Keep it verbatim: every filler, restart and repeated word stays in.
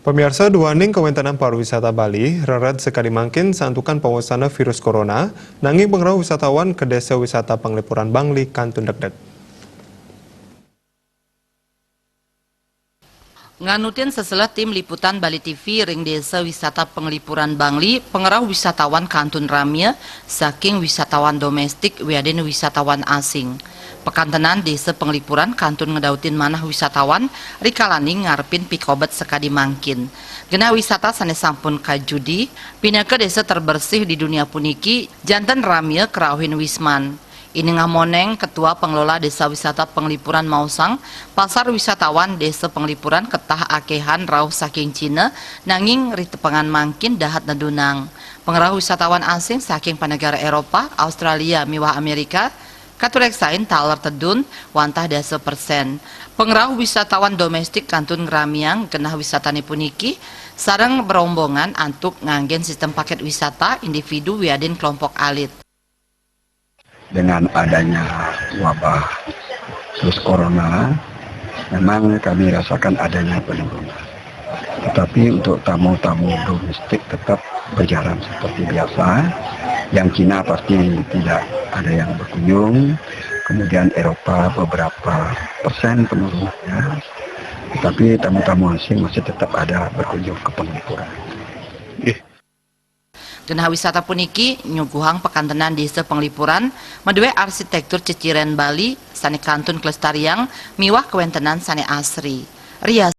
Pamiarsa, duaning kawéntenan pariwisata Bali, rered sakadi mangkin santukan pawasana virus corona, nanging pangrauh wisatawan ka Désa Wisata Panglipuran Bangli kantun degdeg. Nganutin seseleh tim liputan Bali T V ring Désa Wisata Panglipuran Bangli, pangrauh wisatawan kantun ramia saking wisatawan domestik wiadin wisatawan asing. Pakantenan Désa Panglipuran kantun ngedautin manah wisatawan rikalaning ngarepin pikobet sakadi mangkin. Genah wisata sané sampun kajudi, pinaka désa terbersih di dunia puniki, janten ramia kerauhin wisman. Inengah Moneng, Ketua Pengelola Desa Wisata Penglipuran maosang, pasar wisatawan Désa Penglipuran ketah akéhan rauh saking Cina, nanging ritepengan mangkin dahat nedunang. Pangrauh wisatawan asing saking panegara Éropah, Australia, miwah Amérika, katuréksain taler tedun wantah dasa persén. Pangrauh wisatawan domestik kantun ngramiang genah wisatané puniki sareng berombongan antuk nganggén sistem pakét wisata individu wiadin kelompok alit. Dengan adanya wabah virus corona, memang kami rasakan adanya penurunan. Tetapi untuk tamu-tamu domestik tetap berjalan seperti biasa. Yang Cina pasti tidak ada yang berkunjung. Kemudian Eropa beberapa persen penurunannya. Tetapi tamu-tamu asing masih tetap ada berkunjung ke Penglipuran. Genah wisata puniki nyuguhang pakantenan Désa Penglipuran madué arsitéktur ceciren Bali sané kantun kalestariang miwah kawéntenan sané asri. Rias